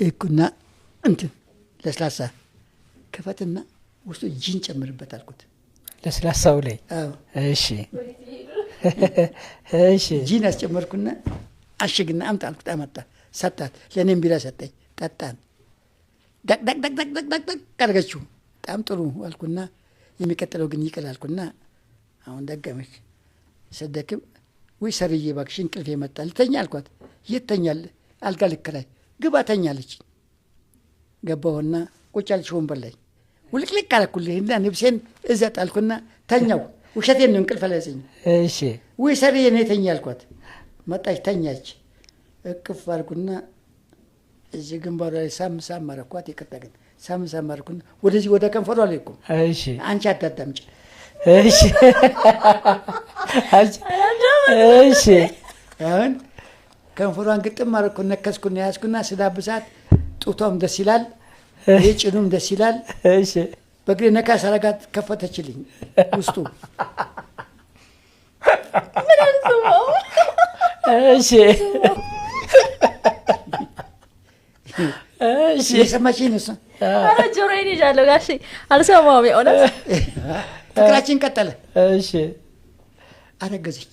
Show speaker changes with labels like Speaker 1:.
Speaker 1: እኩና እንትን ለስላሳ ክፈትና ውስጡ ጂን ጨምርበት አልኩት።
Speaker 2: ለስላሳው ላይ?
Speaker 1: አዎ።
Speaker 2: እሺ እሺ።
Speaker 1: ጂን አስጨመርኩና አሽግና አምጣ አልኩት። አመጣ፣ ሰጣት። ለእኔም ቢራ ሰጠኝ። ጠጣን። ደቅ ደቅ ደቅ ደቅ ደቅ ደቅ ደቅ አደረገችው። በጣም ጥሩ አልኩና የሚቀጥለው ግን ይቅር አልኩና አሁን ደገመች። ስደክም ውይ ሰርዬ እባክሽ እንቅልፍ የመጣ ልተኛ አልኳት። የት ተኛለህ? አልጋ ልከራይ ግባ ተኛ አለችኝ። ገባሁና ቁጭ አለች ወንበር ላይ። ውልቅልቅ አደረኩልህና ልብሴን እዛ ጣልኩና ተኛው። ውሸቴን ነው፣ እንቅልፍ አልያዘኝም። ውይ ሰርዬ እኔ ተኛ አልኳት። መጣች ተኛች። እቅፍ አልኩና እዚህ ግንባሯ ላይ ሳም ሳም አደረኳት። ይቅርታ ግን ሳም ሳም አደረኩና ወደዚህ ወደ ከንፈሯ አልሄድኩም። አንቺ አታዳምጪ።
Speaker 2: እሺ እሺ።
Speaker 1: አሁን ከንፈሯን ግጥም አደረኩ፣ ነከስኩና ያዝኩና ስዳብሳት ጡቷም ደስ ይላል፣ ይሄ ጭኑም ደስ ይላል። በእግሬ ነካ ሳረጋት ከፈተችልኝ ውስጡ።
Speaker 2: እሺ እሺ።
Speaker 1: እየሰማችኝ ነው እሷ?
Speaker 3: ኧረ ጆሮዬን ይዣለሁ ጋሼ፣ አልሰማሁም የእውነት።
Speaker 1: ፍቅራችን ቀጠለ።
Speaker 2: እሺ።
Speaker 1: አረገዘች።